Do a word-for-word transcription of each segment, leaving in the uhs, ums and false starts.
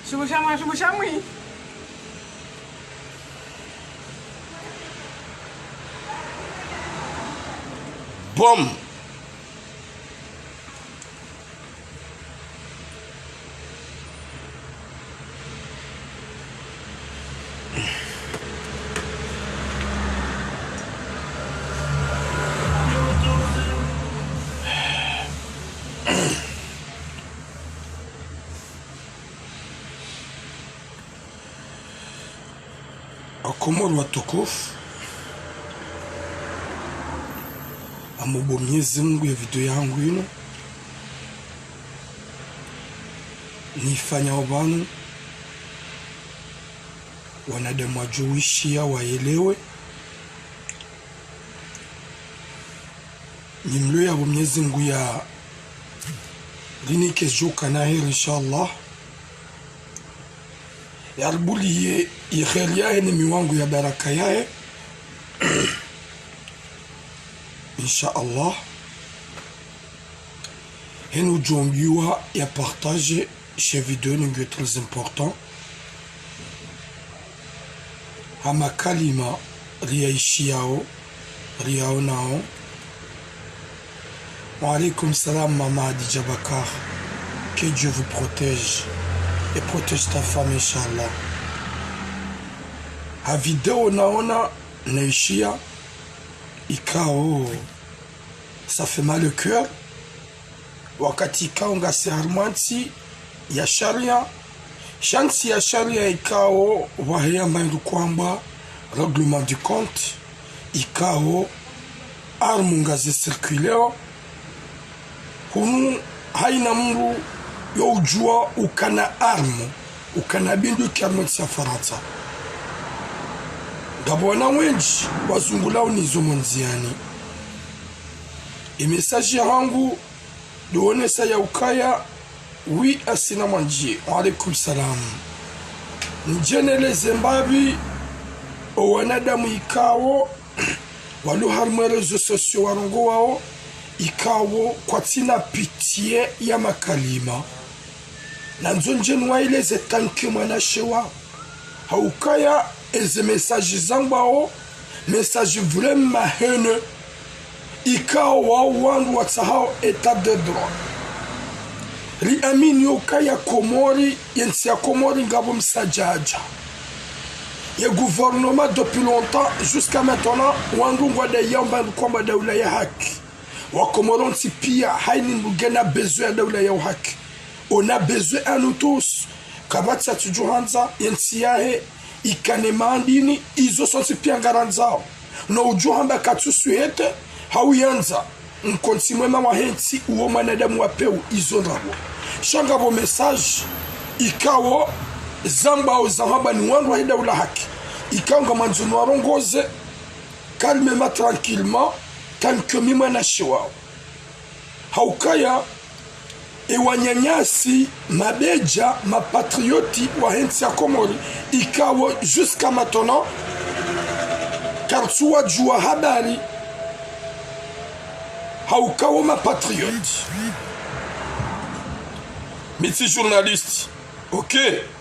Shumbu shamwa, shumbu shamwi. Bom. Wakomori watukufu, ngamomba Mnyezi Mungu ye video yangu inu nifanyao pvanu, wanadamu wadjo wishiya, waelewe. Nimlio yapvo Mnyezi Mungu yarinike djo ukana heri, inshallah. Yaribuliye ye kheri yahe ne miwango ya baraka yahe, inshallah. Henu djombiwa ya partage she video inu ngiyo très important. Ha makalima riyaishiyao, riyaonao. Wa alaykum salam, Mama Hadidja Bacar. Que Dieu vous protège et protège ta famille, inshallah. Ha video naona naishiya, ikao, ça fait mal au cœur. Wakati ikao ngasi harumwa ntsi ya sharia, sha ntsi ya sharia ikao pvwaheya mba ndo kwamba règlement de compte, ikao armes ngazi circuleo. Hunu haina mndru yo udjua ukana arme, ukana bunduki harumwa ntsi ya Farantsa. Ngapvo wana wendji wazungulao nizo mondziani. Ye message yahangu ndo wonesa ya ukaya, oui, Asina Mwandjiye. Wa alaykum salam. Ndje neleze mbapvi owanadamu ikao walo harumwa réseaux sociaux warongowao, ikao kwatsina pitié ya makalima. Nandzo ndje niwaeleze tant que mwanashe wao. Ha ukaya eze message zambwao, message vraiment haineux, ikao wao wandru watsahao état de droit. Riamini ukaya Komori, ye ntsi ya Komori ngapvo msadjadja. Ye gouvernement depuis longtemps, jusqu'à maintenant, wandru ngwadayao mba ndo kwamba daula ya haki. Wakomori wontsi pia, haina mndru ngena besoin ya daula ya uhaki. On a besoin à nous tous. Kapvatsi atsudjohandza ye ntsi yahe ikane maandini, izo sontsi pia ngarandzao. No udjohamba katsusuhete, hau yandza, nkontsi mwema wahe ntsi, uwo mwanadamu wa pewu, izo ndrabo. Sha ngapvo message ikao zambwao zahambwa ni wandru wahe daula haki, ikao ngamwandzo niwarongoze calmement, tranquillement, tant que mi mwanashe wao. Ha ukaya, ewananyasi, mabedja, mapatriote wahe ntsi ya Komori, ikao jusqu'à maintenant, karitsuwadjua habari, ha ukao mapatriote. Mi tsi journaliste, ok?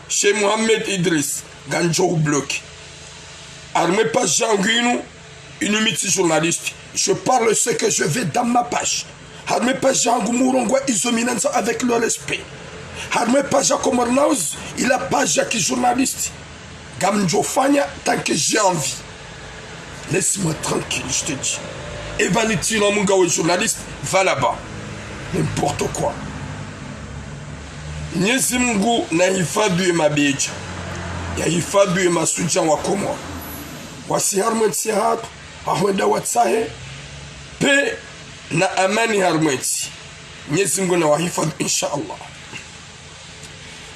Cheikh Mohamed Idriss, ngamdjo hubloquer. Harumwa ye page yangu inu, inu mi tsi journaliste. Je parle ce que je veux dans ma page. Harumwa ye page yangu mi urongoa izo mi nandzao avec le respect. Harumwa ye page ya Comores News, ila page ya ki journaliste. Ngamdjo fanya tant que j'ai envie. Laisse-moi tranquille, je te dis. Epvanu tsi no munga we journaliste, va là-bas. N'importe quoi. Mnyezi Mungu nahifadhwi ye mabedja, yahifadhwi ye mashudjaa wa Komori. Wasi harumwa ye ntsi yahatru, hahwenda watsahe paix na amani harumwa ye ntsi. Mnyezi Mungu nawahifadhwi, insha Allah.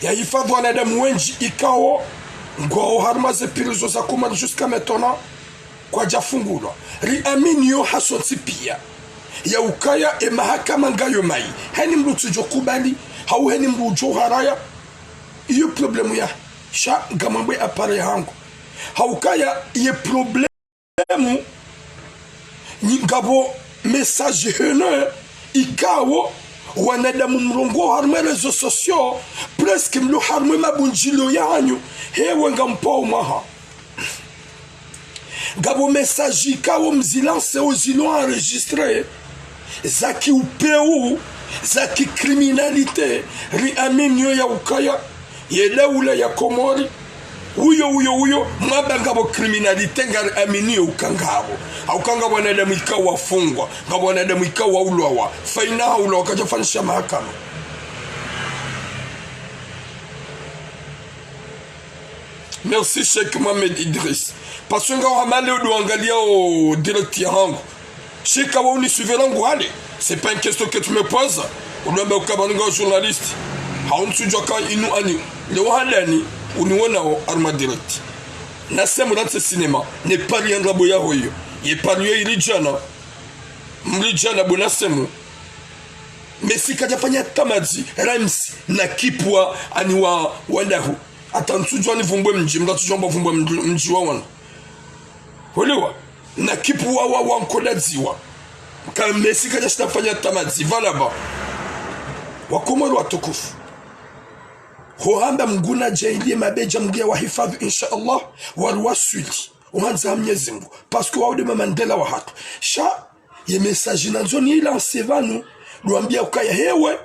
Yahifadhwi wanadamu wendji ikao ngwao harumwa ze prison za Komori jusqu'à maintenant kwadjafungulwa. Riaminio hasontsi pia ya ukaya ye mahakama ngayo mayi. Haina mndru utsudjo kubali, hau haina mndru udjo haraya. Iyo problème ya, sha ngamwambe apare hangu. Ha ukaya ye problème nyi ngapvo message haineux ikao wanadamu mrongoo harumwa ye réseaux sociaux, Est-ce que mlo harumwa ye mabundjilio yahanyu? Hewe ngampvao mwaha. Ngapvo message ikao mzilanceo zilo enregistré, za kiupeu, za kicriminalité, riaminio ya ukaya ye daula ya Komori, uyo, uyo, uyo, mwamba ngapvo criminalité ngariaminio uka ngapvo. Hauka ngapvo wanadamu ikao wafungwa, ngapvo wanadamu ikao waulwawa. Faina haulwawa kadjafanyisha mahakama. Merci Cheikh Mohamed Idriss. Parce que ngawo hama leo ndo wangaliao direct yahangu. Sheka wa unisuivre rangu hale. C'est pas une question que tu me poses. Unombe ukaba nga journaliste. Hauntsudjua ka inu ani. Leo handani uniwonao harumwa direct. Nasemu rantsi cinéma. Ne pari ya ndrabo ya hoyo. Ye pari yo ili djana. Mli djana bo Nasemu. Messi kadjafanya tamadzi. Reims na kipwa ani wa, wa ndahu. Hata ntsudjua nivumbwe mdji, mndru atsudjua mba vumbwe mdji, mdji wa wanu. Holiwa, na kipwa wa, wa nkodadziwa. Ka Messi kadjashinda fanya tamadzi, pvala ba. Wakomori watukufu. Ho hamba Mngu nadjaanlie mabedja Mngu ya wahifadhwi, insha Allah, wariwaswili. Uhandza ha Mnyezi Mngu. Parce que wao nde ma Mandela wahatru. Sha, ye message nandzo ni ilanse pvanu, ndo wambia ukaya hewe.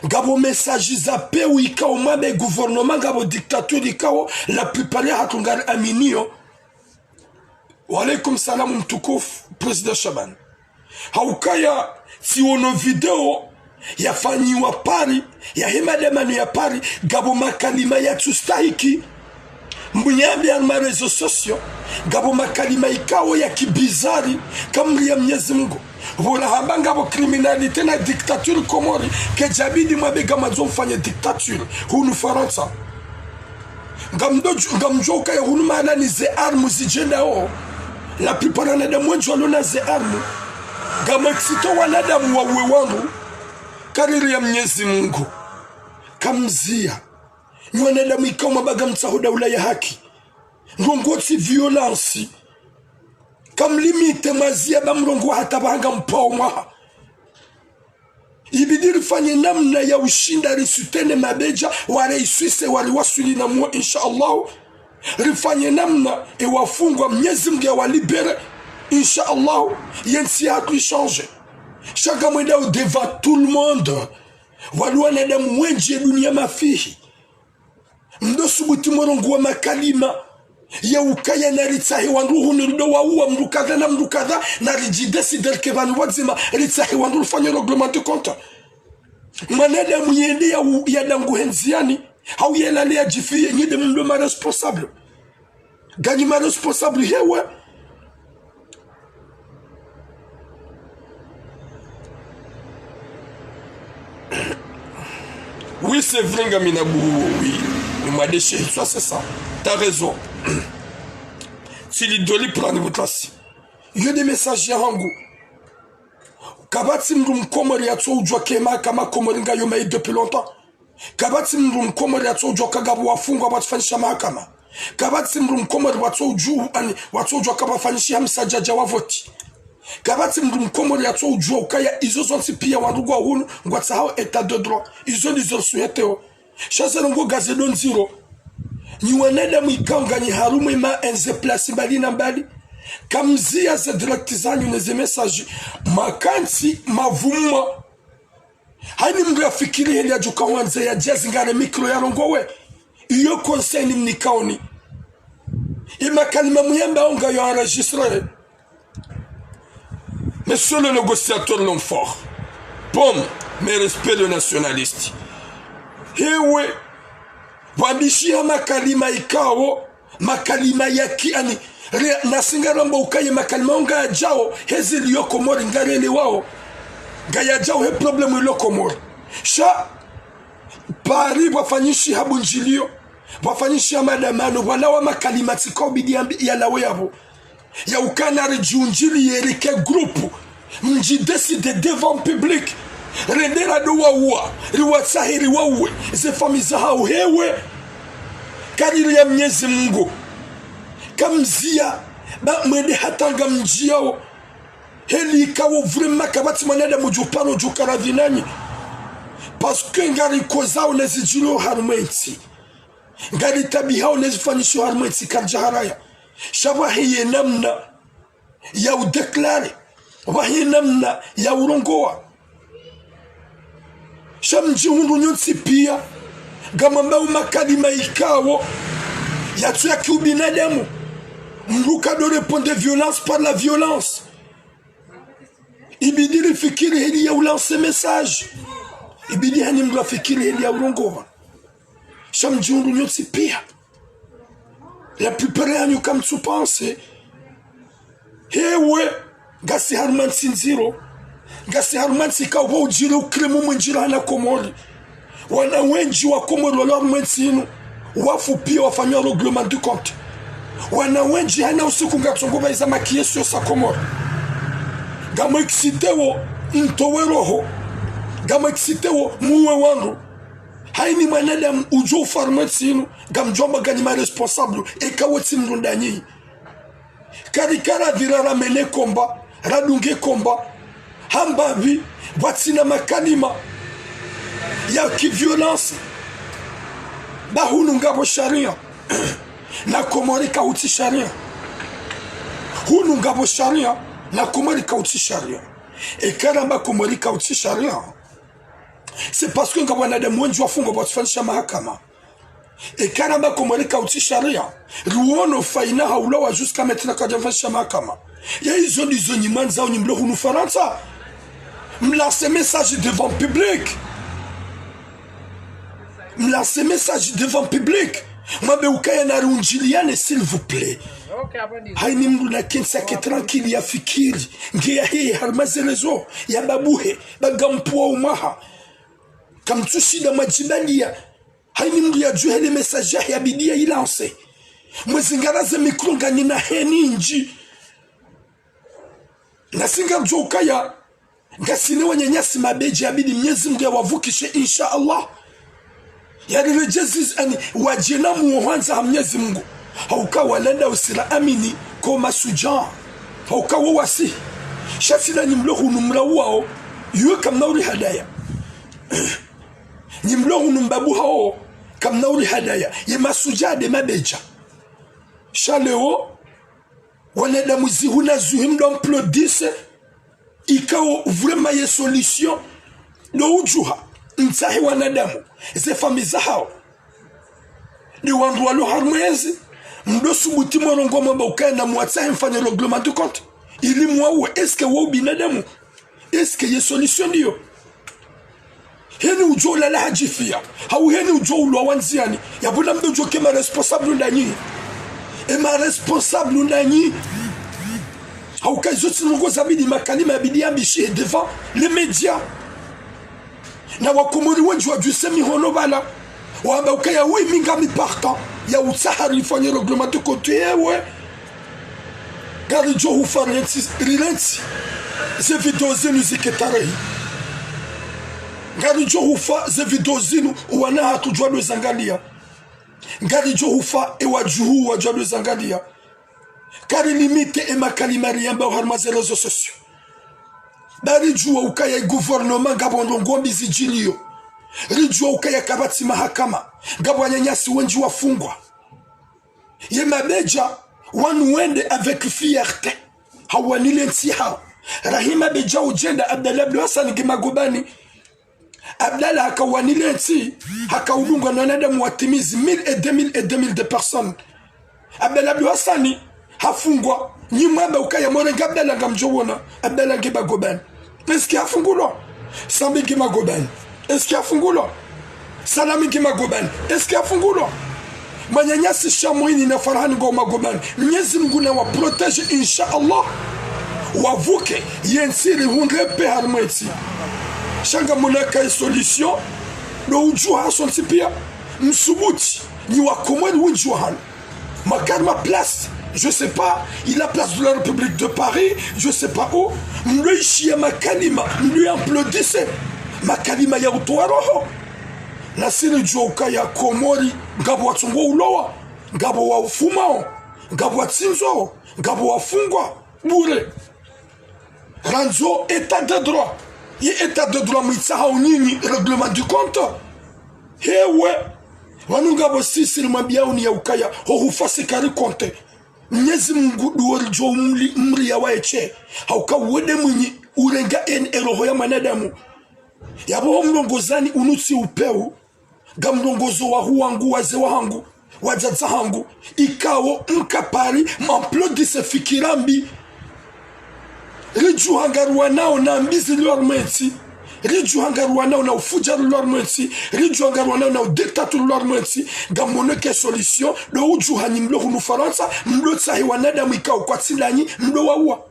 Ngapvo message za peu ikao mwamba gouvernement ngapvo dictature ikao la plupart yahatru ngariaminio. Wa alaikum salam mtukufu, Président Shaban. Haukaya, tsiwono video yafanyiwa Paris, yahe madamano ya Paris, ngapvo makalima yatsustahiki. Mnyambi ya ma réseaux sociaux, ngapvo makalima ikao ya kibizari, kamri ya Mnyezi Mngu. Pvola hamba ngapvo criminalité na dictature Komori, kedjabidi mwambe ngamwandzo mfanye dictature, hunu Farantsa. Ngamdo-, ngamdjo ukaya hunu mahala ni ze armes zidjendao. La plupart wanadamu wendji walo na ze armes. Ngamwexcitao wanadamu wauwe wandru. Kariri ya Mnyezi Mngu. Kamzia. Nyi wanadamu ikao mwamba ngamtsaho daula ya haki. Ndrongoo tsi violence. Kamlimite mwazia ba mrongoo hata pvaha ngampvao mwaha. Ibidi rifanye namna ya ushinda risoutenir mabedja, wariwaswili, wariwaswili na mwo, insha Allah. Rifanye namna, e wafungwa, Mnyezi Mngu ya walibérer, insha Allah. Ye ntsi yahatru ichange. Sha ngamwendao devant tout le monde. Wali wanadamu wendji ye dunia mafihi. Mdo subuti mrongoo wa makalima ya ukaya naritsahe wandru hunu rido wauwa mndru kadha na mndru kadha, naridjidécider ke pvanu pvwadzima ritsahe wandru rifanye règlement de compte. Mwanadamu yende ya u-, ya dangu hendziani, hau yelale yadjifiye, nyi nde mdo ma responsable. Nganyi ma responsable hewe. Oui, c'est vrai, ngamina bu, oui. Ni mwadeshe, ça, c'est ça. T'as raison. Tsili doli prani butlasi. Yo nde message yahangu. Kapvatsi mndru mkomori yatso udjua ke mahakama Komori ngayo mayi depuis longtemps. Kapvatsi mndru mkomori yatso udjua ka ngapvo wafungwa pvatsufanyisha mahakama. Kapvatsi mndru mkomori watso udju-, ani, watso udjua ka pvafanyishiha msadjadja wa voti. Kapvatsi mndru mkomori yatso udjua ukaya izo zontsi pia wandru ngwa hunu, ngwatsahao état de droit. Izo ndizo risuheteo. Sha ze ndrongoo ngaze ndo ndziro. Nyi wanadamu ikao nganyi harumwa ma enze place mbali na mbali. Kamzia ze direct zanyu ne ze message. Makantsi mavumwa. Haini mndru yafikiri heli yadjuka wandze yadje yazingare micro yarongowe. Iyo conseil nimnikaoni. Ye makalima muyambao ngayo enregistré. Monsieur le négociateur l'homme fort. Bon, mes respects le nationaliste. Hewe, wambishiha makalima ikao, makalima ya ki ani, re-, nasi ngaramba ukaye makalima ngayadjao, he zili yo Komori ngarelewao. Ngayadjao he problème ilo Komori. Sha, Paris pvwafanyishiha bundjilio, pvwafanyishiha madamano, pvwalawa makalima tsikao bidi yambi-, yalawe yapvo. Ya ukana ridjiundjiliye rike groupe, mdjidécider devant public, rende rado wauwa, riwatsahe riwauwe, ze famille zahao hewe, kariri ya Mnyezi Mngu. Kamzia, ba mwende hata ngamdjiao, heli ikao vraiment kapvatsi mwanadamu djuparo djukara vinanyi. Parce que ngarikozao ne zidjiriyo harumwa entsi. Ngaritabihao ne zifanyishiho harumwa entsi, karidja haraya. Sha pvwahe ye namna ya udéclarer, pvwahe namna ya urongowa. Sha mdjihundru nyontsi piya ngamwambao makalima ikao yatsu ya kiubinadamu. Mdru kado répondre violence par la violence. Ibidi rifikiri heli ya ulancer message. Ibidi hanyi mdru afikiri heli ya urongowa. Sha mdjihundru nyontsi piya. La plupart yahanyu kamtsu penser. Hewe, ngasi harumwa ntsi ndziro. Ngasi harumwa ntsi ikao pvo udjiri ukrimu mwindjira hana Komori. Wana wendji wa Komori walo harumwa entsi inu wafu piya wafanywa règlement de compte. Wana wendji hana usiku ngatsongo pvayiza makiesio sa Komori. Ngamwe excité wo mtowe roho. Ngamwe excité wo muwe wandru. Hayini mwanadamu udjo ufa harumwa entsi inu, ngamdjo amba nganyi ma responsable, eka wo tsi mdru ndanyi. Karikara pvira ramene komba, radunge komba, hamba pvi, pvwatsina makalima ya ki violence. Ba hunu ngapvo sharia. Na Komori kautsi sharia. Hunu ngapvo sharia, na Komori kautsi sharia. Eka ramba Komori kautsi sharia, c'est parce que ngapvo wanadamu wendji wafungwa pvwatsufanyisha mahakama. Eka ramba Komori kautsi sharia, riwono Faina haulawa jusqu'à maintenant kadjafanyisha mahakama. Ya izo ndizo nyi mwandzao nyi mlo hunu Farantsa. Mlancer message devant public. Mlancer message devant public. Mwambe ukaya nariundjiliyane, s'il vous plaît. Hayini mdru nakentsi yake tranquille yafikiri. Nge yaheye harumwa ze réseaux, ya babuhe, ba ngampuwa umwaha. Kamtsu shinda mwadjibaliya. Hayini mdru yadjuhe le message yahe yabidi ya ilancer. Mwezi ngara ze micro nganyi na heni ndji. Nasi ngamdjo ukaya, ngasina wananyasi mabedja yabidi Mnyezi Mngu yawavukishe, insha Allah. Yariredjezi, yaani, wadje na muo hwandza ha Mnyezi Mngu. Hauka walanda usira amini ko masudja. Hauka wo wasi. Sha sina nyi mlo hunu mlawao, yuwe kamna uri hadaya. Nyi mlo hunu mbabuhao, kamna uri hadaya. Ye masudja nde mabedja. Sha leo, wanadamu zihuna zuhi mdo mplodise, ikao vraiment ye solution ndo udjuha, mtsahe wanadamu, ze famille zahao. Ni wandru walo harumwa ezi, mdo subuti mwarongoa mwamba ukaya na mwatsahe mfanye règlement de compte. Ili mwauwe, est-ce que wo ubinadamu? Est-ce que ye solution ndiyo? Heni udjo ulala hadjifiya, hau heni udjo ulwa wandziyani, yapvo na mdo djo ke ma responsable ndanyi. E ma responsable ndanyi. Hauka izo tsi ndrongo zabidi, makalima yabidi yambishihe devant les médias. Na Wakomori wendji wadjuse mihono pvala. Wamba ukaya oui, mi ngami partant ya utsaha rifanye règlement de compte, ewe. Ngaridjo hufa rentsi, rilentsi. Ze video zinu zike tarehi. Ngaridjo hufa ze video zinu, wana hatru djwa lwe zangaliya. Ngaridjo hufa e wadjuhu wadjwa lwe zangaliya. Kari limite e makalima riyambao harumwa ze réseaux sociaux. Ba ridjuwa ukaya e gouvernement ngapvo ndrongo mbi zidjiliyo. Ridjuwa ukaya kapvatsi mahakama. Ngapvo wananyasi wendji wafungwa. Ye mabedja wanu wende avec fierté. Hawanile ntsi hao. Rahima bedja udjenda Abdallah Abdou Hassan nge magobani. Abdallah hakawanile ntsi, hakaudungwa na wanadamu watimizi mille et deux mille et deux mille de personnes. Abdallah Abdou Hassan hafungwa. Nyi mwamba ukaya murenge Abdallah ngamdjo wona Abdallah nge magobani. Est-ce que hafungulwa? Sambi nge magobani. Est-ce que hafungulwa? Salami nge magobani. Est-ce que hafungulwa? Mwananyasi Shamwini na Farhani ngwao magobani. Mnyezi Mngu na wa protège, insha Allah. Wavuke, yentsi rihundre paix harumwa entsi. Sha ngamwona ka solution, ndo udjuha sontsi pia. Msubuti, nyi Wakomori wendji wa hanu. Mwakari ma place, je sais pas, ila place de la République de Paris, je sais pas où. Mlioishiya makalima, mlio applaudisse. Makalima ya utowa roho. Nasi ridjuwa ukaya Komori, ngapvo watsongo ulowa, ngapvo wafumao, ngapvo watsindzwao, ngapvo wafungwa bure. Randzo état de droit. Ye état de droit mwitsaha unyinyi, règlement du compte. Hewe, wanu ngapvo sisi rimwambiao ni ya ukaya, ho hufasi kari compte. Mnyezi Mungu ndo ridjo umri, umri ya waeshe. Hauka wende mwinyi, urenga en eroho ya mwanadamu. Yapvo ho mrongozani unu tsi upeu. Ngamrongozo wahu wangu, wazee wahangu, wadzadze hangu, ikao mkapari, mamplodise fikira mbi. Ridjuha ngaruwanao na mbi zilo harumwa entsi. Ridjuha ngaruwanao na ufudjari ulo harumwa entsi. Ridjuha ngaruwanao na udictature ulo harumwa entsi. Ngamono ke solution, ndo udjuha nyi mlo hunu Farantsa, mlo tsahe wanadamu ikao kwatsi ndanyi, mlo wauwa.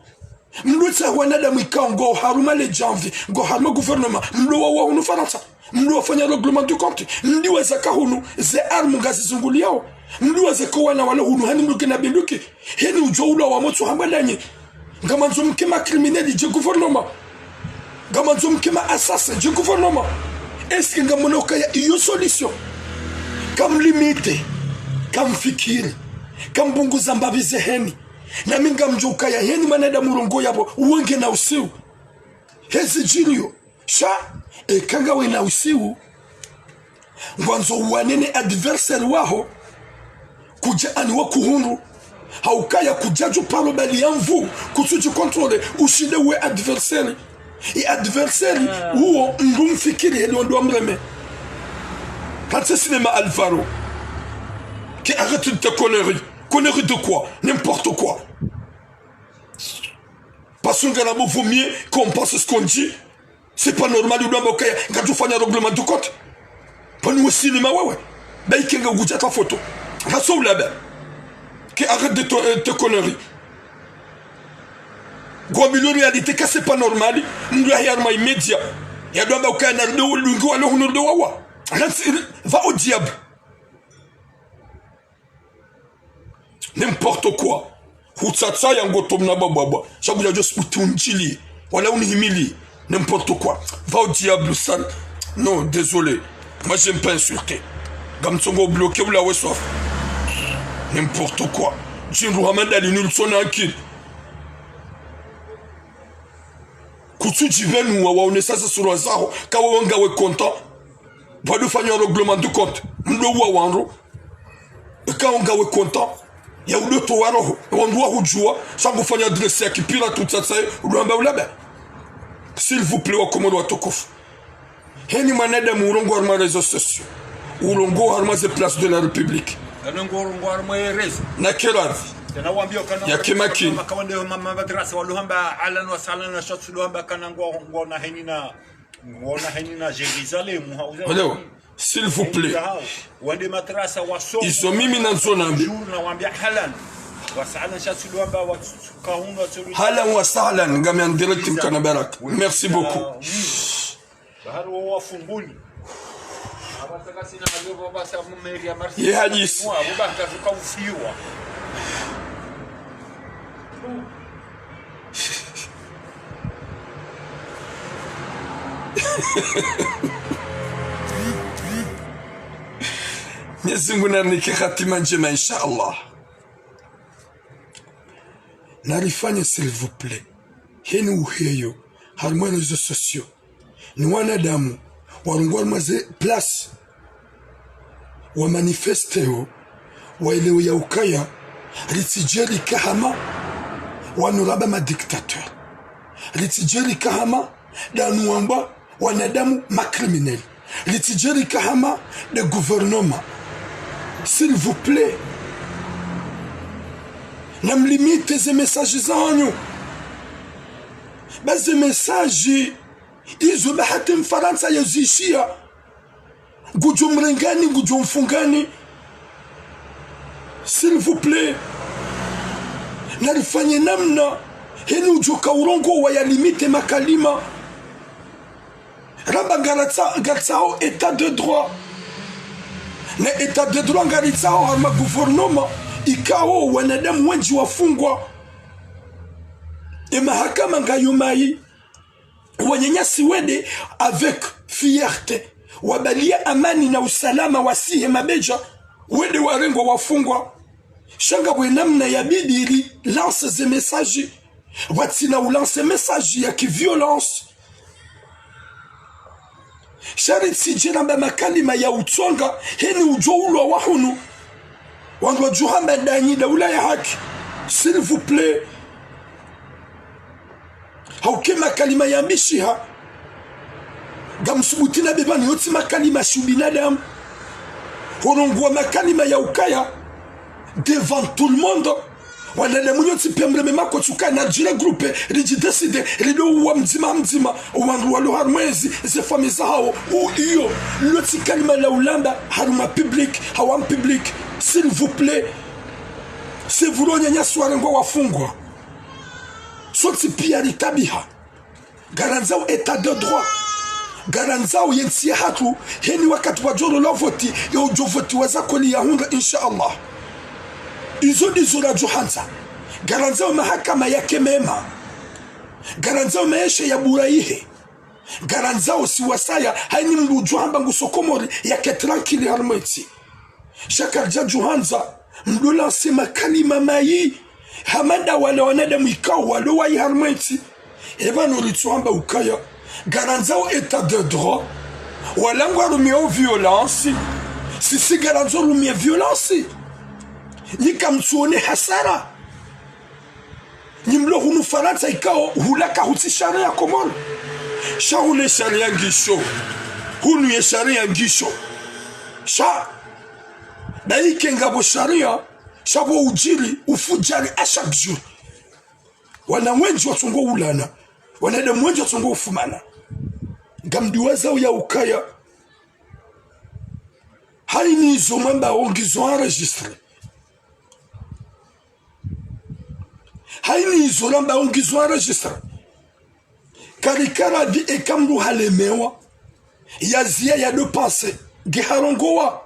Mlo tsahe wanadamu ikao ngo harumwa le djamvi, ngo harumwa gouvernement, mlo wauwa hunu Farantsa, mlo wafanya règlement du compte, mlo wazeka hunu, ze armes ngazizunguliao, mlo wazeka wana walo hunu, hani mlo kena bunduki, heni udjo ula wa motso hamba ndanyi. Ngamandzo mke ma criminels dje gouvernement. Ngamandzo mke ma assassins dje gouvernement. Est-ce que ngamono ukaya iyo solution? Kamlimite, kamfikiri, kampvunguza mbapvi zeheni. Nami ngamdjo ukaya heni mwanadamu urongoa yapvo, uwe ngena usiu. Hezi djiriyo, sha, eka ngawe na usiu, ngwandzo uwane ne adversaire waho, kudja ani wa kuhundru, haukaya kudjadjo paro bali ya nvu, kutsudji contrôler, ushinde uwe adversaire. I adversaire, uwo ndo mfikiri heli wo ndo wamreme. Katse cinéma Alvaro. Que arrête de tes conneries. Conneries de quoi? N'importe quoi. Parce que là-bas, vaut mieux qu'on pense ce qu'on dit. C'est pas normal, udo amba ukaya, ngadjo fanya règlement du compte. Pvanu we cinéma wewe. Bayi kenga ngudja ta photo. Raso ula ba. Que arrête de ton, euh, tes conneries. Ngwambilio réalité ka c'est pas normal. Mndru ya harumwa i média. Yado amba ukaya na ndo lungu walo hunu ndo wawa. Ransi, va au diable. N'importe quoi. Hutsatsa ya ngoto mna babwabwa. Sha kudja djo utsi undjili. Wala unihimili. N'importe quoi. Va au diable, sale. Non, désolé. Moi, j'aime pas insulter. Ngamtsongo bloquer ula we swafi. N'importe quoi. Djindru hama ndali nulsona akili. Kutsudji pvenu wa waonesa ze sura zaho, ka wewe ngawe content. Pvwadu fanya règlement du compte. Mdo uwa wandru. Eka ngawe content. Ya udo towa roho. Wandru wahudjuwa. Sha ngufanya adresse ya kipira tu tsatsaye. Udo amba ula ba. S'il vous plaît, wa Komoro watukufu. Heni mwanadamu urongoa harumwa réseaux sociaux. Urongoa harumwa ze place de la République. Kana ngo urongoa harumwa ye réseau. Na keravi. Kana wambia kana ya kemakini. Maka wende ma-, ma-, madrasa walo hamba ahlan wa sahlan na shatsu lo hamba kana ngo, ngo na heni na, ngo na heni na Jérusalem, ha, uza. Hello, s'il vous plaît. Heni na hao. Wende madrasa wasome. Izo mimi nandzo nambe. Jour na wambia ahlan wa sahlan shatsu lo hamba wa kahunu wa tsulu. Ahlan wa sahlan, ngami en direct mkana baraka. Merci beaucoup. Bahari wo wafunguni. Abasaka sina ayo baba sa mumeri ya Marseille. Ye hadisi. Mwa, abo baka zuka ufiwa. Mwenyezi Mungu narinike hatima ndjema, insha Allah. Narifanye, s'il vous plaît. Heni uheyo, harumwa réseaux sociaux. Ni wanadamu, warongoa harumwa ze place. Wa manifesteo, waelewe ya ukaya, ritsidje rika hama, wanu raba ma dictateur. Ritsidje rika hama, danu wamba, wanadamu ma criminels. Ritsidje rika hama de gouvernement. S'il vous plaît. Namlimite ze message zanyu. Ba ze message, izo bahati Mfarantsa yazishiya. Ngudjo mrengani, ngudjo mfungani. S'il vous plaît. Narifanye namna. Heni udjoka urongoa ya limite makalima. Ramba ngaratsa-, ngaritsaho état de droit. Na état de droit ngaritsaho harumwa gouvernement ikao wanadamu wendji wafungwa. E mahakama ngayo mayi. Wananyasi wende avec fierté. Wabalia amani na usalama wasihe mabedja. Wende warengwa wafungwa. Sha ngapvo namna yabidi ri lance ze message. Pvatsina u lance message ya ki violence. Sha ritsidje ramba makalima ya utsonga, heni udjo ulwa wa hunu. Wandru wadjo hamba ndanyi daula ya haki. S'il vous plaît. Hauka makalima ya mishiha. Ngamsubuti na bebani yotsi makalima sha ubinadamu. Horongowa makalima ya ukaya devant tout le monde. Wanadamu nyontsi pia mreme makotsi ukaya na djile groupe, ridji décider, rido uwa mdzima mdzima, wandru walo harumwa ezi, ze famille zahawo, u iyo, lotsi kalima la ulamba, harumwa public, hawam public, s'il vous plaît. Sevuro nyanya sware ngwa wafungwa. Sontsi pia ritabiha. Ngarandzao état de droit. Ngarandzao yentsi yahatru, heni wakati wadjo lola voti, ya udjo voti waza koli ya hundra, insha Allah. Izo ndizo radjo handza. Ngarandzao mahakama yake mema. Ngarandzao maesha ya burayihe. Ngarandzao siwasaya, hayini mndru udjo hamba nguso Komori yake tranquille harumwa entsi. Sha karidja djo handza, mndru lanse makalima mayi, hama nda wala wanadamu ikao walo wayi harumwa entsi. Eba no ritso hamba ukaya, ngarandzao état de droit, wala ngwarumiao violence, sisi ngarandzo rumie violence. Nyi kamtsuone hasara. Nyi mlo hunu Farantsa ikao hula kahutsi sharia Komori. Sha hule sharia ngisho. Hunu ye sharia ngisho. Sha, bayike ngapvo sharia, sha pvo udjiri, ufudjari à chaque jour. Wana wendji watsongo ulana. Wanadamu wendji watsongo ufumana. Ngamdiwaza uya ukaya. Hayini izo mwambao ngizo enregistré. Hayini izo rambao ngizo enregistré. Karikaradhi eka mndru halemewa. Yaziya ya do pensé. Nge harongowa.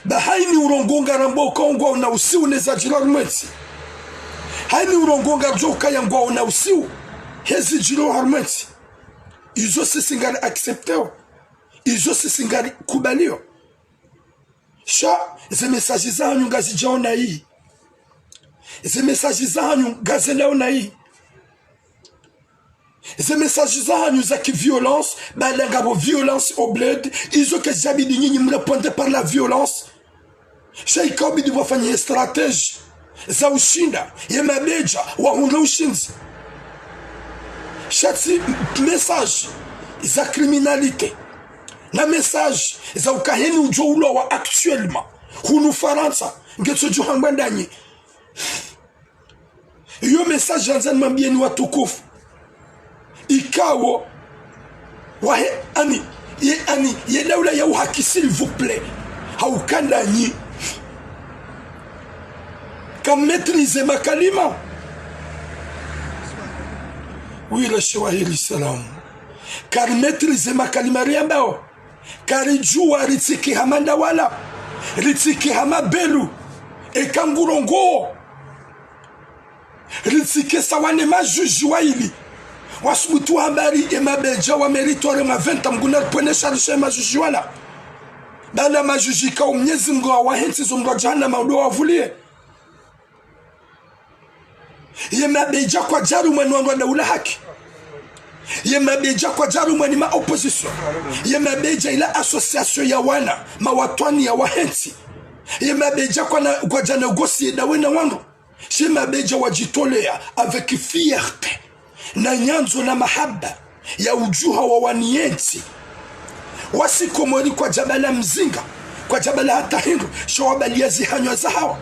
Ba hayini urongoa ngarambao uka ngwaona usiu ne zadjiri harumwa entsi. Hayini urongoa ngaridjo ukaya ngwaona usiu. Hezi djiri harumwa entsi. Izo sisi ngari acceptéo. Izo sisi ngari kubalio. Sha, ze message zahanyu ngazidjao nayi. Ze message zahanyu ngazendao nayi. Ze message zahanyu za ki violence, baada ngapvo violence au bled, izo kazidjabidi nyinyi mrépondre par la violence. Sha ikao bidi wafanye stratégie za ushinda, ye mabedja, wahundre ushindzi. Sha tsi message za criminalité. Na message za uka heni udjo ulwa wa actuellement. Hunu Farantsa, ngetso djo hamba ndanyi. Iyo message handza nimwambieni watukufu. Ikao, wahe, ani, ye, ani, ye daula ya uhaki, s'il vous plaît. Hauka ndanyi. Ka maîtrisé makalima. Wira shewahiri salamu. Kari maîtrisé makalima riyambao. Karidjuwa ritsike hama nda wala. Ritsike hama Belou. Eka ngurongoao. Ritsike sawa ne majuji wayili. Wasubutu wamba ari ye mabedja wa mérite harumwa vingt ans mngu naripvwene sharisha ye majuji wala. Bala majuji ikao Mnyezi Mngu hawahe ntsi zo mndro wa jahannama udo wavulie. Ye mabedja kwadjarumwa ni wandru wa daula haki. Ye mabedja kwadjarumwa ni ma opposition. Ye mabedja ila association ya wana, mawatwani ya wahe ntsi. Ye mabedja kwana, kwadja négocier dawe na wandru. She mabedja wadjitolea avec fierté, na nyandzo na mahaba ya udjuha wawaniye ntsi. Wasi Komori kwadjabala mzinga, kwadjabala hata hindru, sha wabaliya zihanywa zahawo.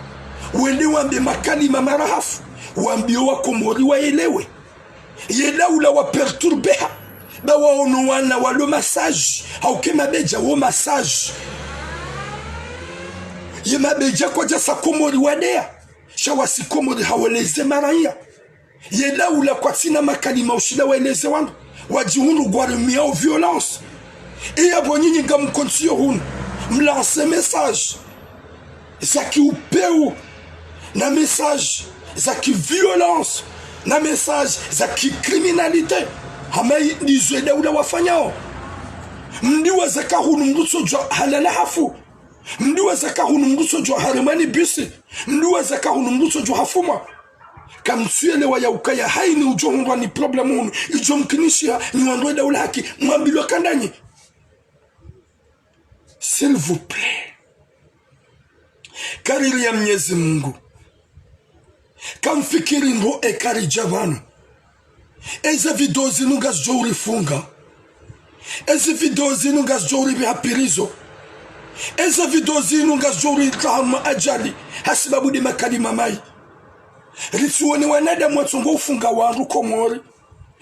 Wende wambe makalima marahafu, wambiye wa Komori waelewe. Ye daula waperturbeha, ba waono wana walo massage, hauka ye mabedja wo massage. Ye mabedja kwadjasa Komori wadeya, sha wasi Komori haweleze maraya. Ye daula kwatsina makalima ushinda waeleze wandru, wadjihundru ngwarumiao violence. Iyapvo nyinyi ngamkontsi yo hunu, mlance message za kiupeu, na message za kiviolence, na message za kicriminalité. Hama ndizo ye daula wafanyao. Mdiwaza ka hunu mndru tsodjwa halala hafu. Mdiwaza ka hunu mndru tsodjwa haremwa ni bisi. Mdiwaza ka hunu mndru tsodjwa hafumwa. Kamtsuelewa ya ukaya haini udjo hundrwa ni problème hunu, idjo mkinishiha, nyi wandru wenda ula haki, mwambilwa kandanyi. S'il vous plaît. Kariri ya Mnyezi Mungu. Kamfikiri ndro eka ridja pvanu. Eze video zinu ngazidjo urifunga. Eze video zinu ngazidjo uripviha prison. Eze video zinu ngazidjo uripviha harumwa ajali. Hasibabu de makalima mayi. Ritsiwone wanadamu watsongo ufunga wandru Komori.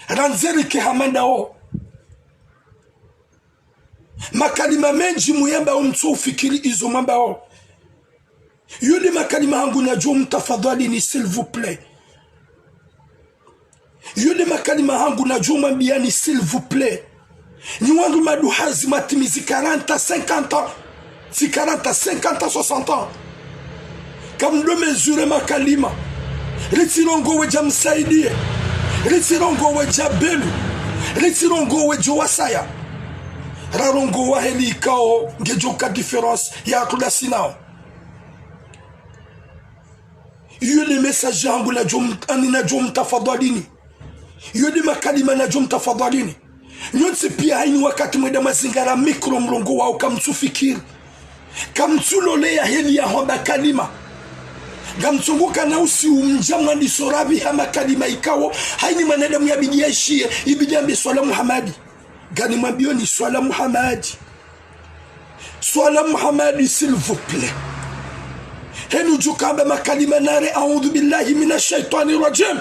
Randze rike hama ndawo. Makalima mendji muyambao mtsu ufikiri izo mwambao. Yo de makalima hangu nadjo mtafadhwalini, s'il vous plaît. Yo de makalima hangu nadjo mwambiyani, s'il vous plaît. Nyi wandru maduhazi mwatimizi quarante, cinquante ans. Tsi quarante, cinquante, soixante ans. Kamdo mesurer makalima. Ritsirongowe dja msaidiye. Ritsirongowe dja belu. Ritsirongowe djo wasaya. Rarongowa heli ikao ngedjo ka différence ya tudasinao. Iyo de message yangu nadjo m-, ani nadjo mtafadhwalini. Iyo de makalima nadjo mtafadhwalini. Nyontsi piya haini wakati mwenda mwazingara micro mrongowao kamtsufikiri. Kamtsuloleya heli ya hwamba kalima. Ngamtsongo kana usi umdja mwandiso rapviha makalima ikao. Haini mwanadamu yabidi yaishiye, ibidi yambe Swala Muhamadi. Ngani mwambiyoni Swala Muhamadi. Swala Muhamadi, s'il vous plaît. Henu djuka hamba makalima nare, أعوذ بالله من الشيطان الرجيم.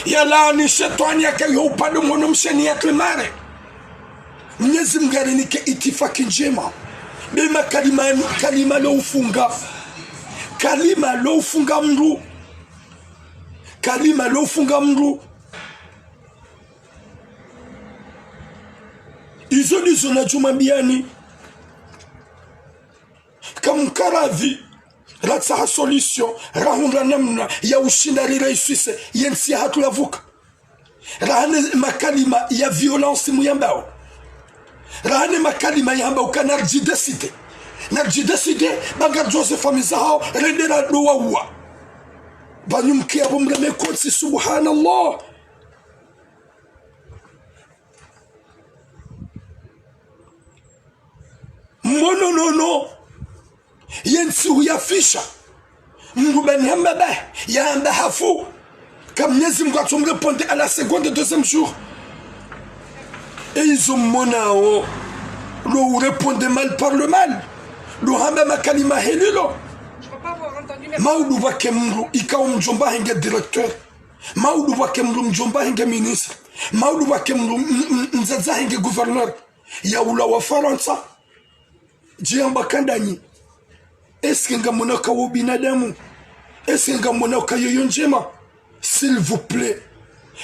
Yalaani shetwani yakayo upande mhono msheni ya klemare. Mnyezi Mungu arinike itifaki ndjema. Be makalima, kalima lo ufunga. Kalima lo ufunga mndru. Kalima lo ufunga mndru. Izo ndizo nadjo mwambiyani. Kamkaradhi, ratsaha solution, rahundra namna ya ushinda riraiswise, yentsi yahatru yavuka. Rahane makalima ya violence muyambao. Rahane makalima yahamba uka naridjidécider. Naridjidécider, ba ngaridjo ze famille zahao, rende radowa uwa. Ba nyi mkiya bo mreme kotsi, subhanallah. Mbono nono. Yentsi huyafisha. Mndru bani hamba ba, yahamba hafu. Ka Mnyezi Mungu atsomrépondre à la seconde, deuxième jour. E izo mmonao, lo urépondre mal par le mal. Lo hamba makalima heli lo. Maudu pvwake mndru, ikao mdjomba henge directeur. Maudu pvwake mndru mdjomba henge ministre. Maudu pvwake mndru m-, m-, mdzadze henge gouverneur. Ya ula wa Farantsa. Djiyamba kandanyi. Est-ce que ngamwona uka wo binadamu? Est-ce que ngamwona uka yoyo ndjema? S'il vous plaît.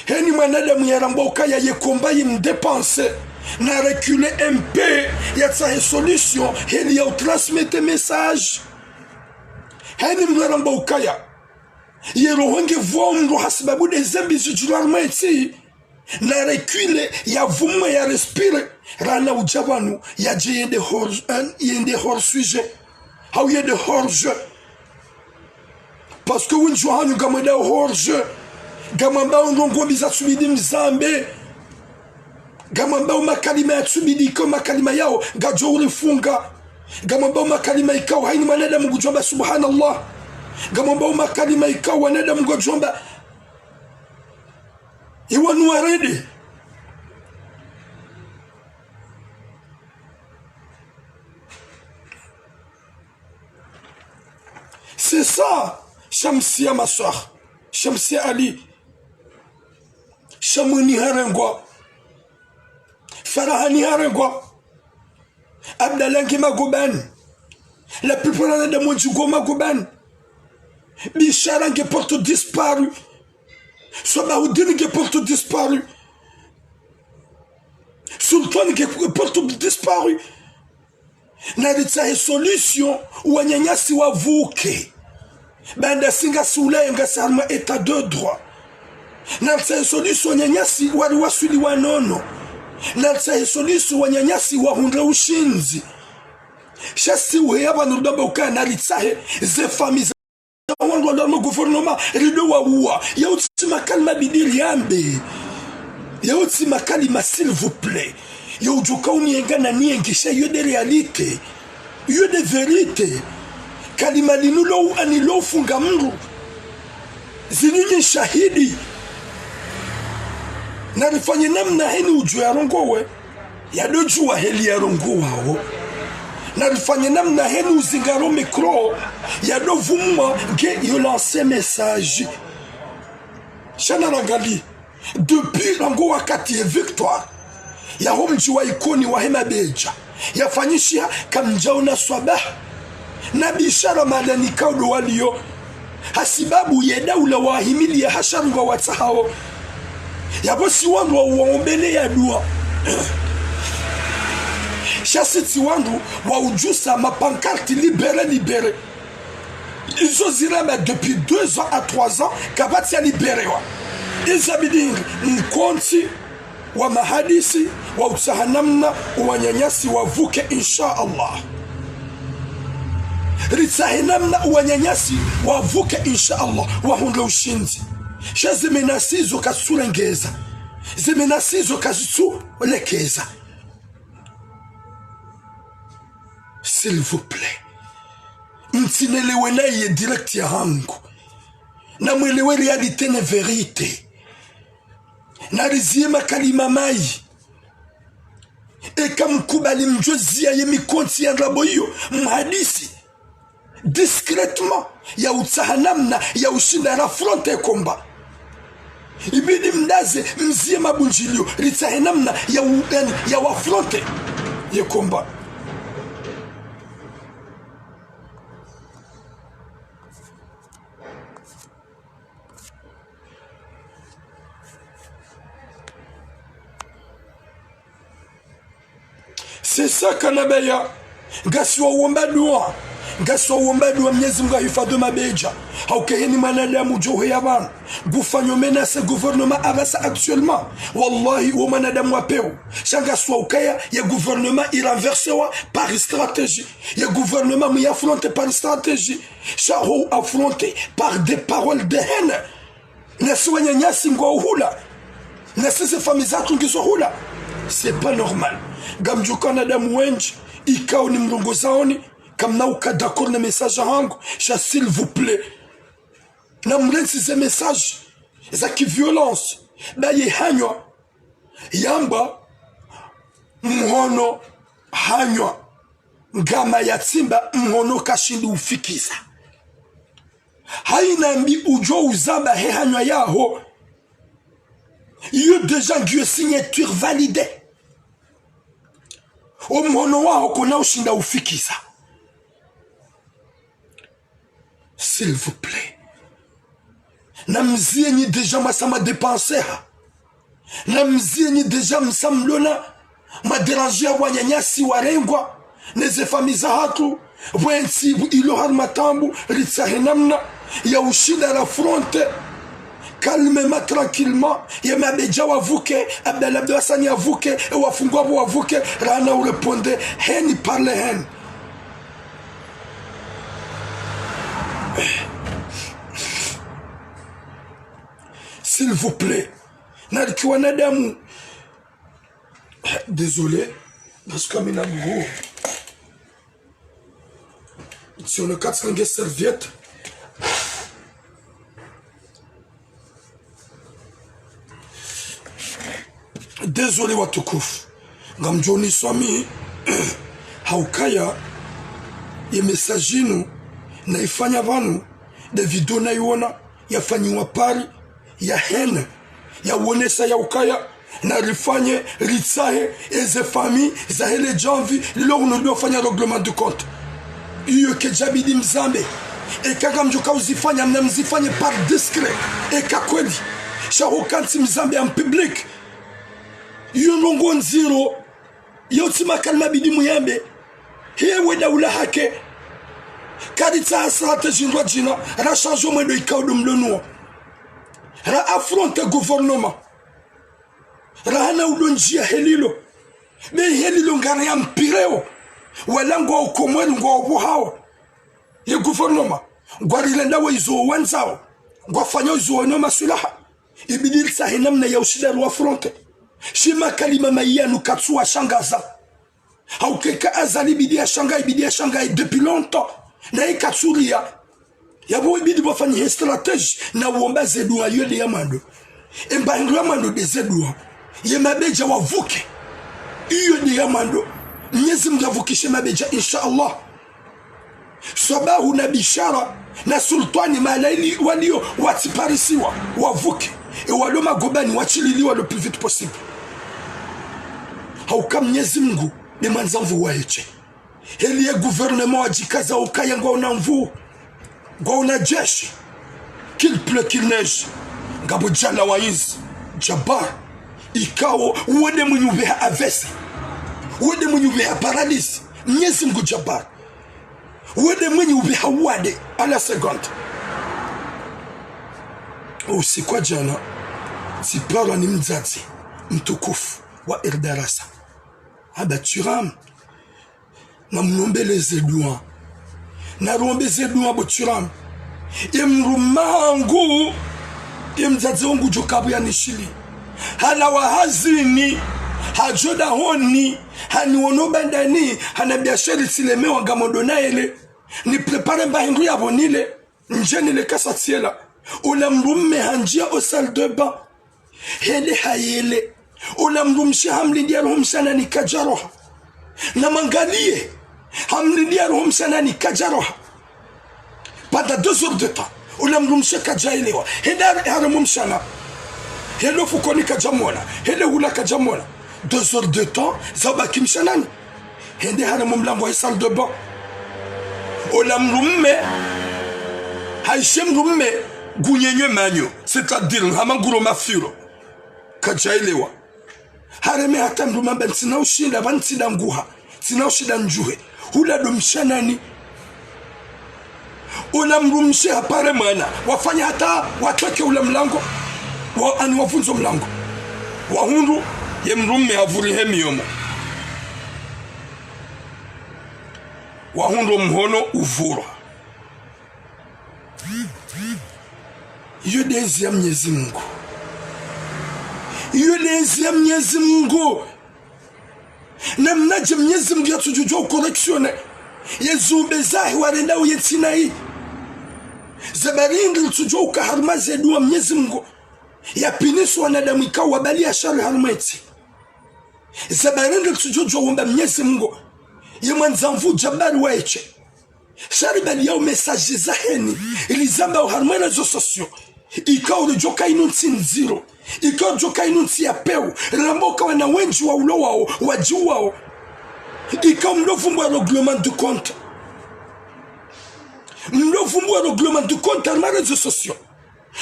Heni mwanadamu yaramba ukaya ye combat yimdépasse. Na reculer un peu, yatsahe solution, heli ya utransmettre message. Heni mndru yaramba ukaya ye roho nge vwa mndru hasibabu de zembi zidjulwa harumwa entsi. Na reculer, ya vumwe, ya respirer. Rana udja pvanu, yadje yende hors, eh, yende hors sujet. Hau yende hors jeu. Parce que wendji wahanyu ngamwendao hors jeu. Ngamwambao ndrongo mbi zatsubidi mzambe. Ngamwambao makalima yatsubidi, ikao makalima yao, ngadjo urifunga. Ngamwambao makalima ikao, haini mwanadamu ngudjomba subhanallah. Ngamwambao makalima ikao, wanadamu ngudjomba. Iwanu warede. C'est ça, Shamsia, ma soeur. Shamsia Ali. Shamwini harengwa. Farahani harengwa. Abdallah nge magobani. La plupart wanadamu wendji ngo magobani. Bishara nge porte disparu. Swabahudini nge porte disparu. Sultani nge porte disparu. Na ritsahe solution, wananyasi wavuke. Baanda si ngasi Ulaya, ngasi harumwa état de droit. Na ritsahe solution, wananyasi wari waswili wanono. Na ritsahe solution, wananyasi wahundre ushindzi. Sha si uheya pvanu rudamba ukaya na ritsahe ze famille za wandru mo gouvernement, rido wauwa. Yautsi makalima bidi riambe. Yautsi makalima, s'il vous plaît. Yaudjoka unienga na niengesha, iyo nde réalité. Iyo nde vérité. Kalima linu lo ani lo ufunga mndru. Zinu nyi shahidi. Narifanye namna heni udjo yarongowe. Yadodjuwa heli yarongowawo. Narifanye namna heni uzingaro micro. Yadovumwa nge yo lancer message. Sha narangali. Depuis rangu wakati ye victoire yaho mdji wa Ikoni wahe mabedja yafanyishiha, kamdjaona swabaha na bishara mahalani kaudo waliyo. Hasibabu ye daula wahimiliya hasharunga watsahao. Yapvo si wandru wa uwaombele ya dua. Sha si tsi wandru wa udjusa mapankarti libéré, libéré. Izo ziramba depuis deux ans à trois ans, kapvatsi ya libérewa. Izo yabidi hindri, mkontsi wa mahadisi, wa utsaha namna, uwananyasi wavuke, insha Allah. Ritsahe namna, uwananyasi wavuke, insha Allah, wahundre ushindzi. Sha ze menaces zo kazitsulengeza. Ze menaces zo kazitsulekeza. S'il vous plaît. Mtsinelewe naye direct yahangu. Namwelewe réalité ne vérité. Nariziye makalima mayi. Eka mkubali mdjoziya ye mikontsi ya ndrabo iyo, mhadisi. Discrètement, ya utsaha namna ya ushinda ra affronter combat. Ibidi mdaze, mziye mabundjiliyo, ritsahe namna ya u-, yani, ya wa affronter ye combat. C'est ça kanabaya. Ngasi wawomba dua. Ngasi wawomba dua Mnyezi Mungu ahifadhwi mabedja. Hauka heni mwanadamu djo heya pvanu. Ngufanyo menacer gouvernement apvasa actuellement. Wallahi, wo mwanadamu wa pewu. Sha ngasi waukaya ye gouvernement i renversewa par stratégie. Ye gouvernement mwi affronter par stratégie. Sha ho affronter par des paroles de haine. Nasi wananyasi ngwao hula. Nasi ze famille zatru ngizo hula. C'est pas normal. Ngamdjuka wanadamu wendji, ikao ni mrongozaoni, kamna uka d'accord na message hangu, sha s'il vous plaît. Namrentsi ze message za ki violence. Ba ye hanywa, yamba, mhono hanywa. Ngama yatsimba, mhono kashindi ufikisa. Haina mbi udjo uzamba he hanywa yaho. Iyo déjà ngiyo signature validée. O mhono waho kona ushinda ufikisa. S'il vous plaît. Namziye nyi déjà mwasa mwa dépenser ha. Namziye nyi déjà msa mlona mwa déranger ya wananyasi warengwa, ne ze famille zahatru, pvwentsi pvu ilo harumwa taabu, ritsahe namna ya ushinda ra affronter, calmement, tranquillement, ye mabedja wavuke, Abdallah Abdou Hassani avuke, e wafungwa pvo wavuke, rana u répondre, heni parler heni. S'il vous plaît. Nariki wanadamu. Désolé. Parce que mina mguu. Si on a quatre serviette. Désolé watukufu. Ngamdjo niswamihi. Haukaya ye message inu naifanya pvanu, nde video naiona yafanyiwa Paris, ya haine, ya uonesa ya ukaya, narifanye, ritsahe, eze famille zahe le djamvi lilo hunu ndo fanya règlement de compte. Iyo kedjabidi mzambe. Eka ngamdjoka uzifanya, mna mzifanye par discret. Eka kweli. Sha hukantsi mzambe en public. Iyo ndrongo ndziro. Yautsi makalima bidi muyambe. Hewe daula hake. Karitsaha stratégie ndrwadjina, ra changer mwendo ikao ndo mlonuo. Ra affronter gouvernement. Rahana udo ndziya helilo. Be helilo ngari ya mpireo. Wala ngwao Komori ngwao pvo hawo. Ye gouvernement. Ngwarilendao izo wandzao. Ngwafanyao izo wonao maswilaha. Ibidi ritsahe namna ya ushinda riwafronte. Shi makalima mayi yanu katsuwashangaza. Hauka eka Azali ibidi yashangaye, ibidi yashangaye depuis longtemps. Naye katsuria. Yapvo ibidi pvwafanyihe stratégie na uomba ze dua, iyo nde ya mwando. Emba hindru ya mwando nde ze dua. Ye mabedja wavuke. Iyo nde ya mwando. Mnyezi Mungu yavukishe mabedja, insha Allah. Swabahu na Bishara na Sultwani, malaili waliyo watsiparisiwa, wavuke. E walo magobani watsililiwa le plus vite possible. Hauka Mnyezi Mungu nde mwandza nvuu wa heshe. Heli ye gouvernement wadjikaza ukaya ngwaona nvuu, ngwaona jeshi, qu'il pleut, qu'il neige, ngapvo djana wa inzi, Jabbar, ikao, uwo nde mwenye upveha A V C, uwo nde mwenye upveha paralysie, Mnyezi Mungu Jabbar, uwo nde mwenye upveha uwade, à la seconde. Usiku wa djana, tsiparwa ni mdzadze mtukufu wa Erdarasa. Aba Thuram, namlombeleze dua. Narombeze dua bo Thuram. Ye mdrume hangu, ye mdzadze wangu djo kapvo yanishili. Halawa hazini, hadjo dahoni, haniwono bandani, hanambia chéri tsilemewa ngamdjo nayele. Ni préparer mba hindru yapvo nile. Ndjeni le kasa tsiela. Ola mdrume handjia o salle de bain. Hende hayele. Ola mdrumshe hamlindi yaroho mshanani kadjaroha. Namangaliye. Hamlindi yaroho mshanani kadjaroha. Pendant deux heures de temps. Ola mdrumshe kadjaelewa. Hende har-, harumwa mshana. Hende fukoni kadjamwona. Hende hula kadjamwona. Deux heures de temps. Zabaki mshanani. Hende harumwa mlango wa salle de bain. Ola mdrume, hayishe mdrume, ngunyenywe manyo, c'est-à-dire, hama nguro mafiro. Kadjaelewa. Hareme hata mdrume amba ntsina ushinda, pvanu tsi danguha, ntsina ushinda ndjuhe. Hula ndo mshanani. Ola mdrumshe hapare mwana, wafanya hata watweke ula mlango, wa, ani wavundzo mlango. Wahundru, ye mdrume havurihe miyomo. Wahundru mhono uvurwa. Iyo nde ezi ya Mnyezi Mungu. Iyo nde ezi ya Mnyezi Mungu. Namnadje Mnyezi Mungu yatsudjudjuwa ucorrectionner ye zumbe zahe warendao ye ntsi nayi? Zabari ndri litsudjuwa uka harumwa ze dua Mnyezi Mungu yapvinise wanadamu ikao wabaliya shari harumwa ye ntsi? Zabari ndri litsudjodjuwa womba Mnyezi Mungu ye mwandza nvuu Jabari wa heshe? Sha ribaliya o message zaheni, rizambao harumwa réseaux sociaux. Ikao ridjoka inu ntsi ndziro. Ikao ridjoka inu ntsi ya pewu. Ramba uka wana wendji waulowao, wadjiwao. Ikao mdrovumbwa règlement de compte. Mdrovumbwa règlement de compte harumwa réseaux sociaux.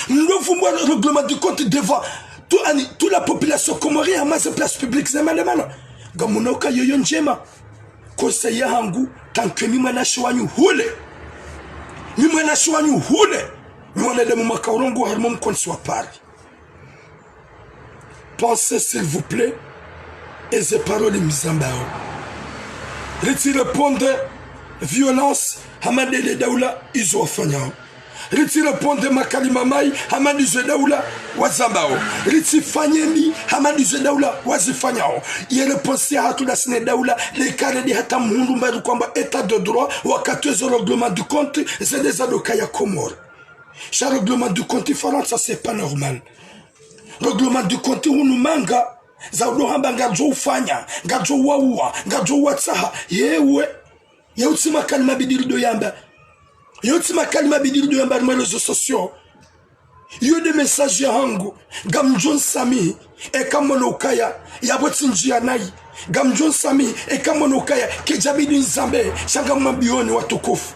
Mdrovumbwa règlement de compte devant tout, ani, toute la population comorienne, hama ze place publique ze maandamano. Ngamwono uka yoyo ndjema. Conseil yahangu, tant que mi mwanashe wanyu hule. Mi mwanashe wanyu hule. Mi mwanadamu makaurongo harumwa mkontsi wa Paris. Pensez, s'il vous plaît, eze paroles mzambao. Ritsi répondre violence, hama ndele daula izo wafanyao. Ritsi répondre makalima mayi, hama ndizo daula wazambao. Ritsi fanye mbi, hama ndizo daula wazifanyao. Ye réponse yahatru ndasi ne daula, le kare ndi hata mhundru mbari kwamba état de droit, wakati ezo règlement de compte, zende zadokaya Komori. Sha règlement de compte Farantsa, c'est pas normal. Règlement de compte hunu manga, za udo hamba ngaridjo ufanya, ngaridjo uwaua, ngaridjo uwatsaha. Yewe. Yeo tsi makalima bidi rido yamba. Yeo tsi makalima bidi rido yamba harumwa réseaux sociaux. Iyo nde message yahangu. Ngamdjo nsamihi, eka mwono ukaya yapvo tsi ndjiya nayi. Ngamdjo nsamihi, eka mwono ukaya kedjabidi nzambe, sha ngamwambiyoni watukufu.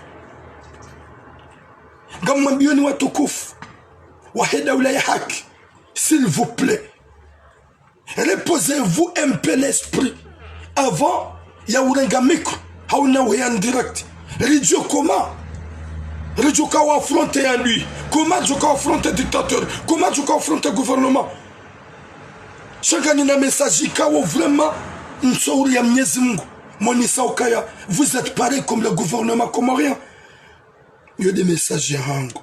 Ngamwambiyoni watukufu wahe daula ya haki, s'il vous plaît, reposez-vous un peu l'esprit avant ya urenga micro, hauna uheya en direct. Ridjo comment? Ridjo ka wa affronter adui? Comment ridjo ka wa affronter dictateur? Comment ridjo ka wa affronter gouvernement? Sha nganina message ikao vraiment ntsouri ya Mnyezi Mungu. Monisa ukaya, vous êtes pareil comme le gouvernement comorien. Yo nde message yahangu.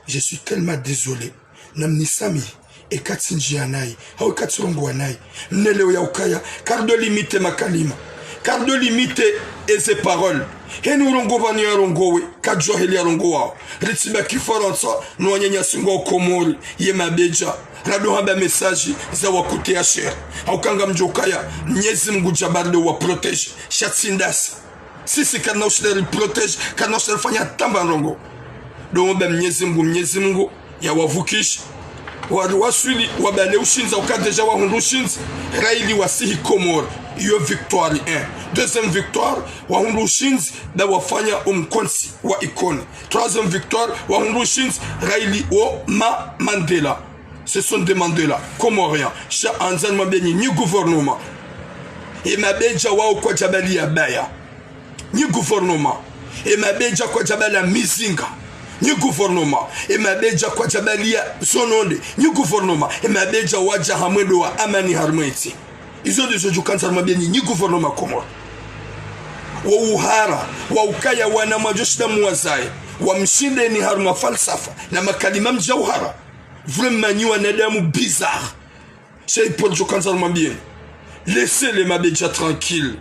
Je suis tellement désolé. Namnisamihi, eka tsindjiya nayi, hau eka tsirongowa nayi. Mnelewe ya ukaya, karido limite makalima. Karido limite eze parole. Heni urongowa pvanu yarongowe, kadjuwa heli yarongowao. Ritsiba kifarantsa, no wananyasi ngwao Komori, ye mabedja. Rado hamba message za wakute ya shere. Hauka ngamdjo ukaya, Mnyezi Mngu djabari ndo wa protège. Sha tsi ndasi. Sisi karina ushinda ri protège, karina ushinda rifanya tamba ndrongo. Ndo womba Mnyezi Mngu, Mnyezi Mngu, ya wavukishe. Wari waswili, wabale ushindzi, uka déjà wahundru ushindzi, raili wasihi Komori. Iyo victoire, un. Deuxième victoire, wahundru ushindzi, nda wafanya umkontsi wa Ikoni. Troisième victoire, wahundru ushindzi, raili wo ma Mandela. Ce sont des Mandela, Comoriens. Sha handza nimwambiye nyi, nyi gouvernement. E mabedja wao kwadjabaliya baya. Nyi gouvernement. E mabedja kwadjabaliya mizinga. Nyi gouvernement. E mabedja kwadjabaliya zononde. Nyi gouvernement. E mabedja wadja ha mwendo wa amani harumwa entsi. Izo ndizo djukandza nimwambiye nyi, nyi gouvernement Komori. Wo uhara, wa ukaya wana mwadjoshinda muwazaye, wamshindeni harumwa falsafa, na makalima mdja uhara. Vraiment nyi wanadamu bizarre. Sha ipvo djukandza nimwambiyeni. Laissez les mabedja tranquilles.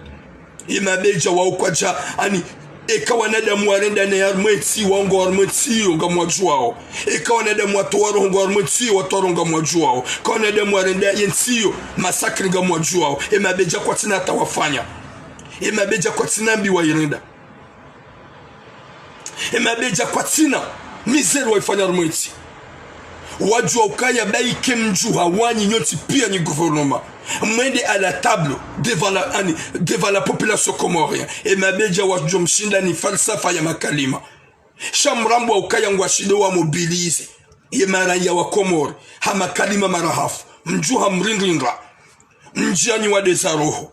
E mabedja wao kwadja, ani, eka wanadamu warenda ne harumwa entsi, wao ngo harumwa entsi yo ngamwadjuwao. Eka wanadamu watowa roho ngo harumwa entsi yo, watowa roho ngamwadjuwao. Eka wanadamu warenda ye ntsi yo, massacre ngamwadjuwao. E mabedja kwatsina hata wafanya. E mabedja kwatsina mbi wayirenda. E mabedja kwatsina misère wayifanya harumwa entsi. Wadjuwa ukaya bayike mdjuha wanyi nyontsi piya nyi gouvernement. Mwende à la table devant la, ani, devant la population comorienne. E mabedja wadjo mshinda ni falsafa ya makalima. Sha mrambo wa ukaya ngwashindo wa mobiliser ye maraya wa Komori ha makalima marahafu. Mdjuha mrindrindra. Mdjianyi wa ndeza roho.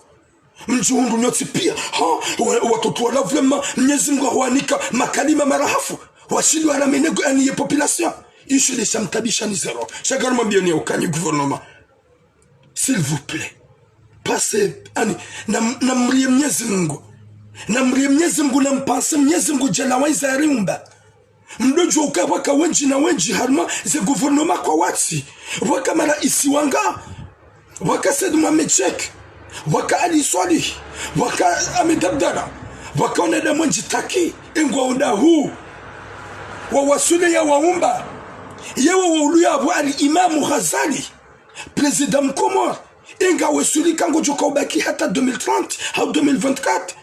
Mdjihundru nyontsi piya. Ha, wa-, watoto wala vraiment, Mnyezi Mngu hawanika makalima marahafu. Washindo waramene go ani ye population. Isho nde shamtabisha ni zero. Sha ngamwambiyeni ya uka nyi gouvernement. S'il vous plaît. Pensez, ani, nam-, namriye Mnyezi Mngu. Namriye Mnyezi Mngu, nampenser Mnyezi Mngu djela wa iza yariumba. Mdodjuwa uka pvwaka wendji na wendji harumwa ze gouvernement kwatsi. Pvwaka maraisi wanga. Pvwaka Said Mohamed Cheikh. Pvwaka Ali Swalih. Pvwaka Ahmed Abdallah. Pvwaka wanadamu wendji taki. Engwa onda hu. Wa waswili ya waumba. Yewe wa ulu yapvo Al Imamu Ghazali. Président mkomori. Enga weswili ka ngodjo ka ubaki hata deux mille trente, hau deux mille vingt-quatre.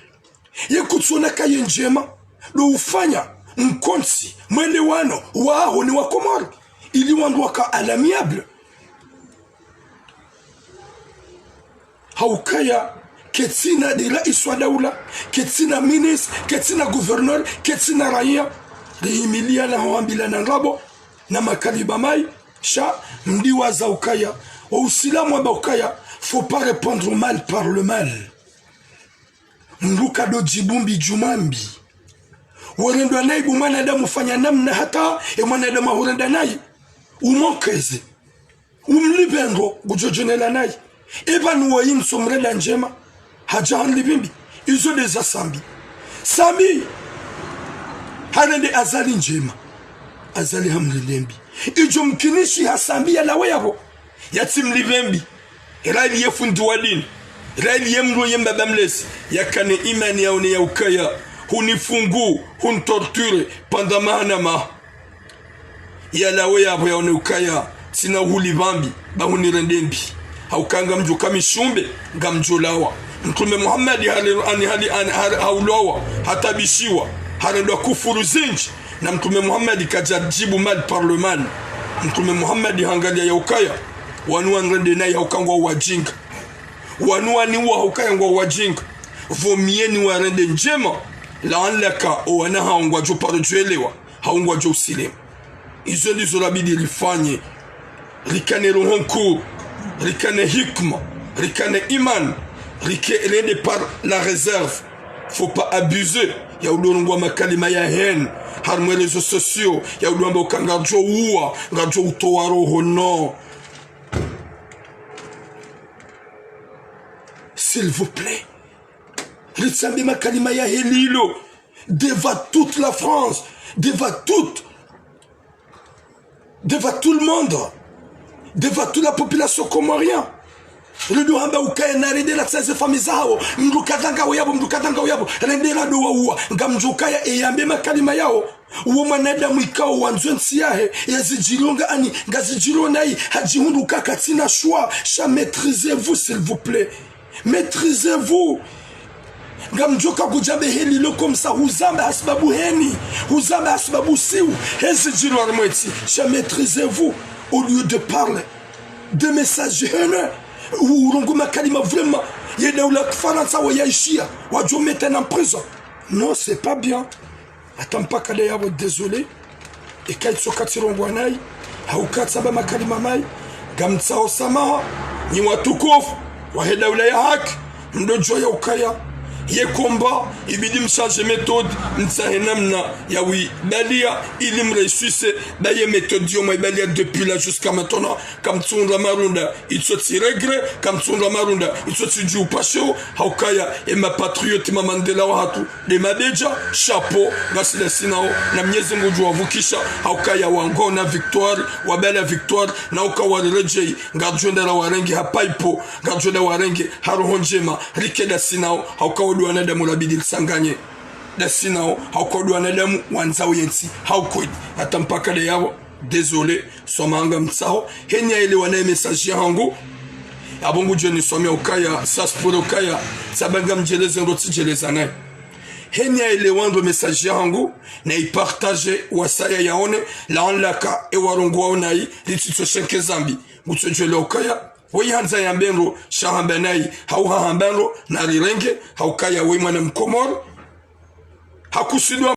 Ye kutsona kaye ndjema, ndo ufanya mkontsi, mwelewano, waho ni wa Komori, ili wandru waka à l'amiable. Haukaya, ketsina nde raisi wa daula, ketsina ministre, ketsina gouverneur, ketsina raiya, rihimiliana hwambilana ndrabo, na makalima mayi, sha, mdiwaza ukaya, wa usilamu wamba ukaya, faut pas répondre au mal par le mal. Mndru kado djibu mbi djumwa mbi. Worendwa nayi bo mwanadamu fanya namna hata e mwanadamu ahurenda nayi. Umokeze. Umlipve ndro ngudjo djonela nayi. Eba nuwo yinso mrenda ndjema. Hadja hanlipvi mbi. Izo nde za Sambi. Sambi. Harende Azali ndjema. Azali hamrende mbi. Idjo mkinishi ha Sambi yalawe yapvo. Yatsi mlipve mbi. Raili ye fundi wa dini. Raili ye mdru ye mbaba mlezi. Yakane imani yaone ya ukaya. Hunifungu, hunitorture, pvanda maha na maha. Yalawe yapvo yaone ukaya. Tsina uhulipva mbi, ba hunirende mbi. Hauka ngamdjo ka mishumbe, ngamdjo lawa. Mtrume Muhammad hali, ani hali, ani hali, haulawa, hatabishiwa, harendwa kufuru zindji. Na Mtrume Muhammad kadja djibu mal par le mal. Mtrume Muhammad hangaliya ya ukaya. Wanu wanrende nayi hauka ngwao wadjinga. Wanu waniwa hauka ngwao wadjinga. Vaut mieux niwarende ndjema. La'allaka, o wana hawo ngwadjo paro djwelewa. Hau ngwadjo usilemu. Izo ndizo labidi rifanye. Rikane roho nkuu. Rikane hikma. Rikane imani. Rike rende par la réserve. Faut pas abuser. Ya udorongwa makalima ya haine. Harumwa réseaux sociaux. Ya udo amba uka ngardjo uwa. Ngardjo utowa roho, non. S'il vous plaît. Ritsambe makalima ya helilo. Devant toute la France, Devant tout, devant tout le monde, devant toute la population comorienne. Ridjo hamba ukaya narende la tsaze famiyi zahawo, mdru kadha ngawe yapvo, mdru kadha ngawe yapvo, rende la ndo wauwa, ngamdjo ukaya eyambe makalima yawo. Uwo mwanadamu ikao wandzo entsi yahe, yazidjilonga ani, ngazidjilo nayi, hadjihundru kaka tsina choix, sha maîtrisez-vous, s'il vous plaît. Maîtrisez-vous. Ngamdjoka kudja be heli lo comme ça, huzamba hasibabu heni, huzamba hasibabu siwu, hezidjilo harimwa entsi, sha maîtrisez-vous, au lieu de parler des messages haineux, urongoa makalima vraiment, ye daula Kifarantsa wayaishiya, wadjo mettre en prison. Non, c'est pas bien. Hata mpaka leo yapvo, désolé. Eka itsoka tsirongoa nayi, hauka tsamba makalima mayi, ngamtsaho samaha, nyi watukufu wahe daula ya haki, mdodjuwa ya ukaya, ye combat, ibidi mchanger méthode, mtsahe namna ya uibaliya, ili mréussisse, ba ye méthode yo mwaibaliya depuis là jusqu'à maintenant, kamtsundra marunda, itsotsi regret, kamtsundra marunda, itsotsi djuu pashewo, haukaya, e mapatriote ma Mandela wahatru, nde mabedja, chapeau, ngasi dasi nawo, na Mnyezi Mngu ngudjo wavukisha, haukaya wango na victoire, wabala victoire, na uka wariredjeyi, ngardjo enda rawarenge ha paipo, ngardjo enda warenge ha roho ndjema, rike dasi nawo, hauka wo ndo wanadamu labidi risanganye. Dasi nawo, hauka wo ndo wanadamu wandzao yentsi, ha ukweli. Hata mpaka leo yapvo, désolé, soma ngamtsaho. Heni yaelewa naye message yahangu. Apvo ngudjo nisomea ukaya, ça se pourrait ukaya, tsamba ngamdjeleze ndo tsidjeleza nayi. Heni yaelewa ndo message yahangu, nayi partage wasaya yaone, laanlaka ewarongoao nayi, ritsitso shenke zambi. Ngutsodjwelewa ukaya, weyi handza yambe ndo, sha hamba nayi, hau hahamba ndo, narirenge, haukaya weyi mwana Mkomori. Hakusudiwa